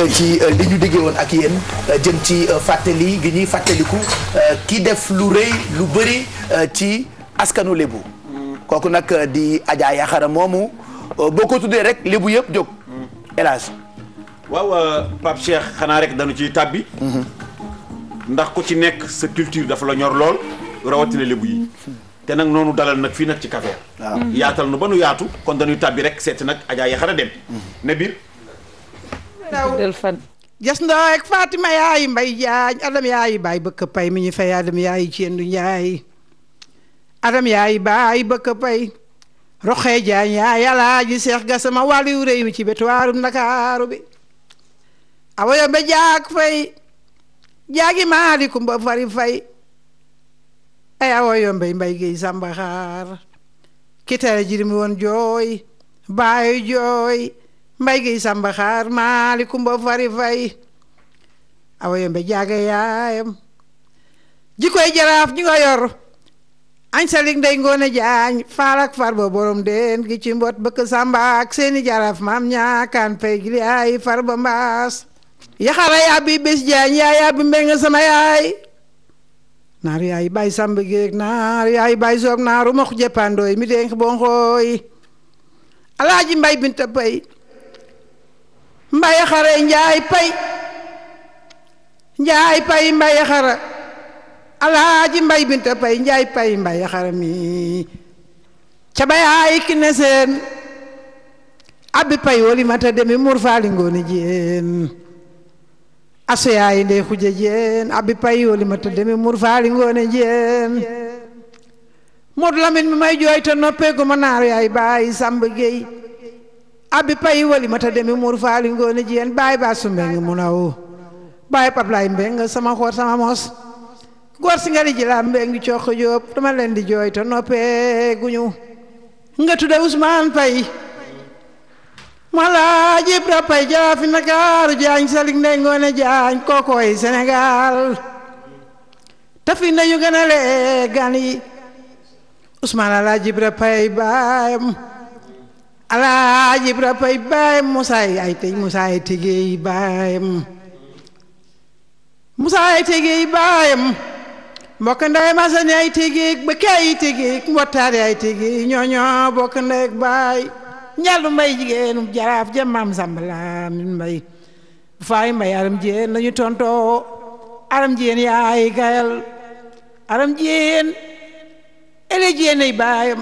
ci li ñu déggee woon ak yéen jëm ci fàttali gi ñuy fàttaliku ki def lu rëy lu bëri ci askanu lébu kooku nag di Adja Yaxara moomu boo ko tuddee rek lébu yëpp jóg hélas waaw Pape Cheikh xanaa rek dañu ciy tàbbi ndax ku ci nekk sa culture dafa la ñor lool rawatina lébu yi te nag noonu dalal nag fii nag ci Cap-Vert yaatal nu ba nu yaatu kon dañuy tàbbi rek seeti nag Adja Yaxara dem ne biir del fan jas ndoo ak Fatima yaayi mbay jaañ adam yaayi baay bëkk pay mi ñu fay adam yaayi cendu njaay adam yaayi baay bëkk pay roxee jaañ yaay alaaji seex gasama wàllu réew mi ci betuwaarum Ndakaaru bi awoyo be jaag fay jaagi maalikum ba fari fay ay awoyo mbay géey sambaxaar kitare jirimi woon jooy baayu jooy mbay gi sambaxaar maali kumba fari fay awa yombe jaaga yaayam jikoy jaraaf ji nga yor añ salik ndey ngoone jaañ faalak far ba borom den gi ci mbot bëkk samba ak seeni jaraaf maam ñaakaan pay gi yaay far ba mbaas Yaxara yaabi bés jaañ yaay yaabi mbeng sama yaay naar yaay bay samba géeg naar yaay bay soog naaru mok jeppandooy mi denk bonxooy alaaji mbay binta pay mbay xare njaay pay mbay xara alaaji mbay binta pay njaay pay mbay xara mi ca bayaay ki ne seen abbi pay woli mata demi mur faali ngoone jeen aso yaay ndey xuje jeen abbi pay woli mata demi mur faali ngoone jeen mod lamin mi may jooy te noppeegu ma naar yaay baay samba géey abbi pay wali mata demi mur faali ngoone jeen baay baa su mbeng mu naw baay paplaay mbeng sama xoor sama mos góor si nga di jila mbeng di cokk jóob dama leen di jooy te noppee guñu nga tudda Ousmane Pay mala jibra pay jaafi Ndakaaru jaañ salik ndey ngoone jaañ kookooy Sénégal tafi nañu gën a lee gan yi Ousmane ala jibra pay baayam alaaji Ibra Pay baayam musaay ay tegey baayam musaay tegey baayam mbokk ndey masani ay tegey bëkk ay tegey mbottaari ay tegey ñooño bokk ndey ak baay ñallu mbay jigéenum jaraaf ja maam sambala min mbay bu faay mbay aram jeen lañu tontoo aram jeen yaay gayal aram jeen ele jeen ay baayam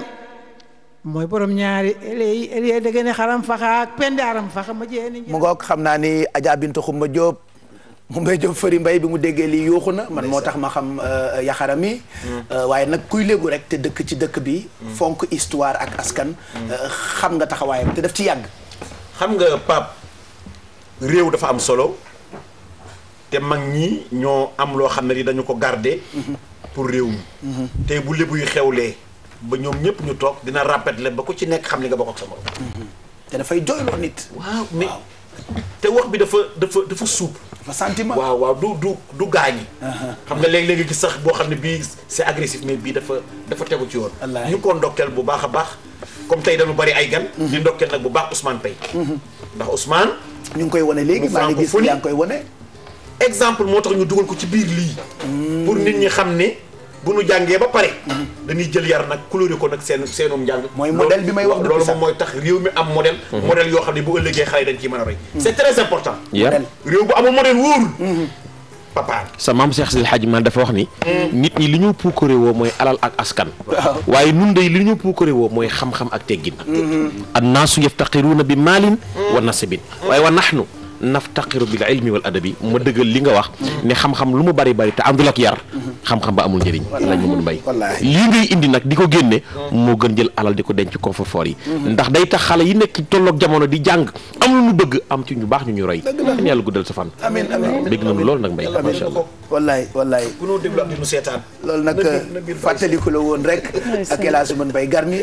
mooy borom ñaari ele dëgg ne xaram faxa ak pende aram faxa ma jeeni mu ngoog xam naa ni Adja Bintu Xumba Jóob mu mbay Jóob fëri mbay bi mu déggee lii yuuxu na man moo tax ma xam Yaxara mi waaye nag kuy léegu rek te dëkk ci dëkk bi fonk histoire ak askan xam nga taxawaayam te daf ci yàgg xam nga Pape réew dafa am solo te mag ñi ñoo am loo xam ne ni dañu ko garder pour réew mi tey bu lébu yu xewlee ba ñoom ñëpp ñu toog dina rappelé ba ku ci nekk xam li nga bokk ak sa morom. te dafay jooyloo nit. waaw mais te wax bi dafa suub. dafa sentiment waaw du gaañi. xam nga léeg-léeg gis sax boo xam ne bii c'est agressif mais bii dafa tegu ci yoon. ñu ko ndokkeel bu baax a baax comme tey dañu bari ay gan. di ndokkeel nag bu baax Ousmane Pay. ndax Ousmane. ñu ngi koy wane léegi maa ngi gis yaa ngi koy wane. exemple moo tax ñu dugal ko ci biir lii. pour nit ñi xam ne. bu nu jàngee ba pare dañuy jël yar nag coloré ko nag seenum njàng mooy modèle bi may wax loolu moom mooy tax réew mi am modèle modèle yoo xam ne bu ëllëgee xale dañ ciy mën a roy c'est très important réew bu amul modèle wóorul papa sa maam Cheikh Sil Hadji Man dafa wax ni nit ñi li ñu puukare woo mooy alal ak askan waaye nun day li ñu puukare woo mooy xam-xam ak teggin annaasu yaftaqiruuna bi maalin wa nasabin waaye wa nahnu naftaqiru bil ilmi wal adabi ma dëggal li nga wax ne xam-xam lu mu bari bari te àndul ak yar xam-xam ba amul njëriñ lañ ma mën mbay lii ngay indi nag di ko génne moo gën jël alal di ko denc coffre-fort yi ndax day tax xale yi nekk tolloog jamono di jàng am lu ñu bëgg am ci ñu baax ñu roy kan yàlla guddal sa fan amiin amiin dégg nañu loolu nag mbay masha Allah wallaay ku noo déglu ak di nu seetaan loolu nag fàttaliku la woon rek ak El Hadj Mën Mbay Garmi